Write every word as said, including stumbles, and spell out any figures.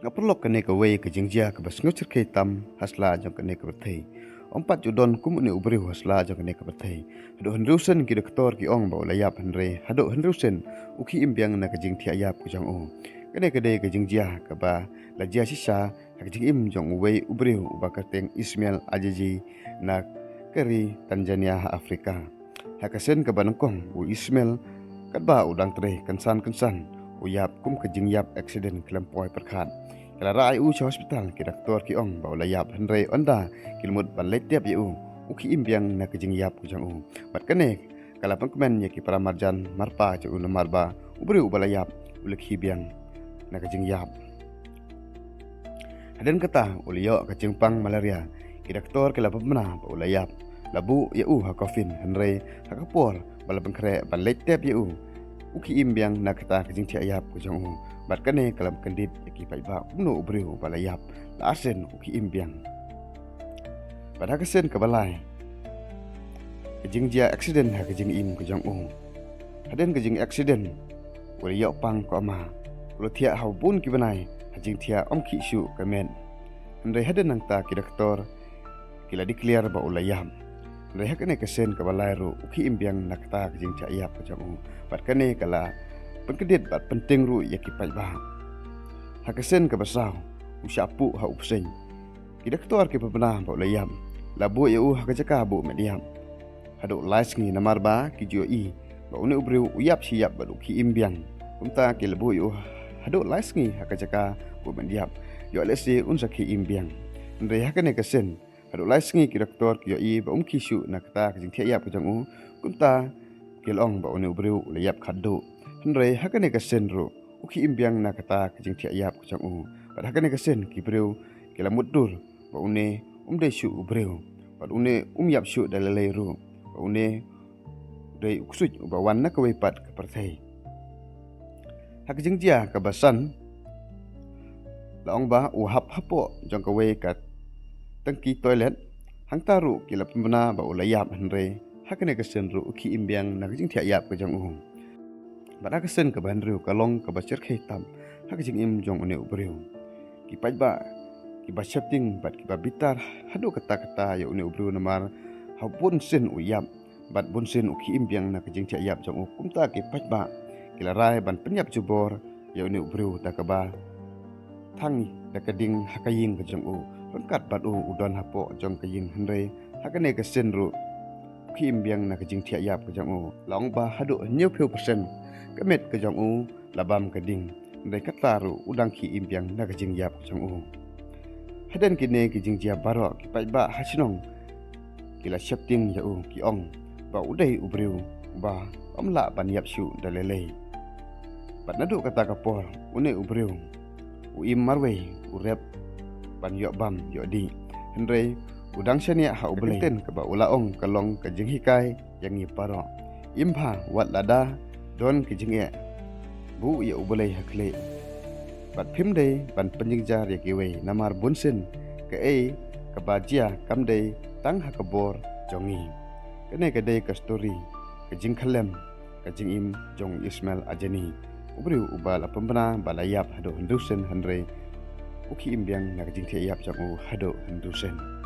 Nga paralok, kane kawei ka jingjia kaba sngewsyrkhei tam ha sla jong kane ka pyrthei. Ym pat ju don kum une u briew ha sla jong kane ka pyrthei. Haduh hynriew sien ki doktor ki ong ba u la ïap, hynrei haduh hynriew sien u khie im biang na ka jingthiah ïap ka jong u. Kane ka dei ka jingjia kaba la jia shisha ha ka jingim jong uwei u briew uba kyrteng Ismail Ajaji na ka ri Tanzania ha Afrika. Ha ka sien kaba nyngkong, u Ismail, katba u dang trei kynsan kynsan, u ïap kum ka jingïap accident khlem poi pyrkhat. Ki la rah ïa u sha hospital, ki doktor ki ong ba u la ïap, hynrei ynda ki la mut ban leit tep ïa u, u khie im biang na ka jingïap ka jong u. Bad kane ka la pynkmen ïa ki para marjan marpa jong u, namar ba u briew uba la ïap u la khie biang na ka jingïap. Hadien kata u la ïoh ka jingpang malaria. Ki doktor ki la pynbna ba u la ïap, la buh ïa u ha coffin, hynrei ha ka por ba la pynkhreh ban leit tep ïa u, u khie im biang na kata ka jingthiah ïap ka jong u. Bad kane ka la pynkyndit ïa ki paidbah kumno u briew uba la ïap la ar sien u khie im biang. Bad ha ka sien kaba lai, ka jingjia accident ha ka jingim ka jong u. Hadien ka jing accident u la ïoh pang ka ma, u la thiah ha bun ki bnai ha jingthiah ym khih shuh ka met. Hynrei hadien nangta ki doktor ki la declare ba u la ïap. Hynrei ha kane ka sien kaba lai ruh u khie im biang na kata ka jingthiah ïap ka jong u. Bad kane ka la pynkyndit bad pyntieng ruh ïa ki paidbah. Ha ka sien kaba saw u shah puh ha u pyrshah. Ki doktor ki pynbna ba u la ïap, la buh ïa u ha ka jaka buh met ïap haduh lai sngi, namar ba ki ju ïohi ba une u briew u ïap shi ïap bad u khie im biang. Kumta ki la buh ïa u haduh lai sngi ha ka jaka buh met ïap, ïoh lehse un sa khie im biang. Hynrei ha kane ka sien haduh lai sngi ki doktor ki ïohi ba um khih shuh na kata ka jingthiah ïap ka jong u. Kumta ki la ong ba une u briew u la ïap khatduh. Hynrei ha kane ka sien ruh u khie im biang na kata ka jingthiah ïap ka jong u. Bad ha kane ka sien ki briew ki la mutdur ba une um dei shuh u briew, bad une um ïap shuh da lei lei ruh, ba une u dei u ksuid uba wan na kawei pat ka pyrthei. Ha ka jingjia kaba san, la ong ba u hap hapoh jong kawei ka tangki toilet, hangta ruh ki la pynbna ba u la ïap, hynrei ha kane ka sien ruh u khie im biang na ka jingthiah ïap ka jong u. Bad ha ka sien kaba hynriew ka long kaba syrkhei tam ha ka jingim jong une u briew. Ki paidbah kiba sheptieng bad kiba bitar haduh katta katta ïa une u briew, namar ha bun sien u ïap bad bun sien u khie im biang na ka jingthiah ïap jong u. Kumta ki paidbah ki la rai ban pynïap jubor ïa une u briew da kaba thang da ka ding ha ka ïing ka jong u. Ryngkat bad u u don hapoh jong ka ïing, hynrei ha kane ka sien ruh u khie im biang na ka jingthiah ïap ka jong u. La ong ba haduh hynñiewphew percent ka met ka jong u la bam ka ding, hynrei kata ruh u dang khie im biang na ka jingïap ka jong u. Hadien kine ki jingjia baroh ki paidbah ha shnong ki la sheptieng ïa u, ki ong ba u dei u briew ba um lah ban ïap shuh da lei lei. Bad naduh kata ka por une u briew u im marwei, u rep ban ïoh bam ïoh dih. Hynrei u dang shaniah ha U Blei. Ka kyntien kaba u la ong ka long ka jinghikai ïa ngi baroh. Im bha wat lada don ka jingeh, buh ïa U Blei ha khlieh. Bad phim dei ban pynjynjar ïa kiwei, namar bun sien kaei kaba jia kam dei tang ha ka bor jong ngi. Kane ka dei ka story ka jingkhyllem ka jingim jong Ismail Ajani, u briew uba la pynbna ba la ïap haduh hynriew sien, hynrei u khie im biang na ka jingthiah ïap jong u haduh hynriew sien.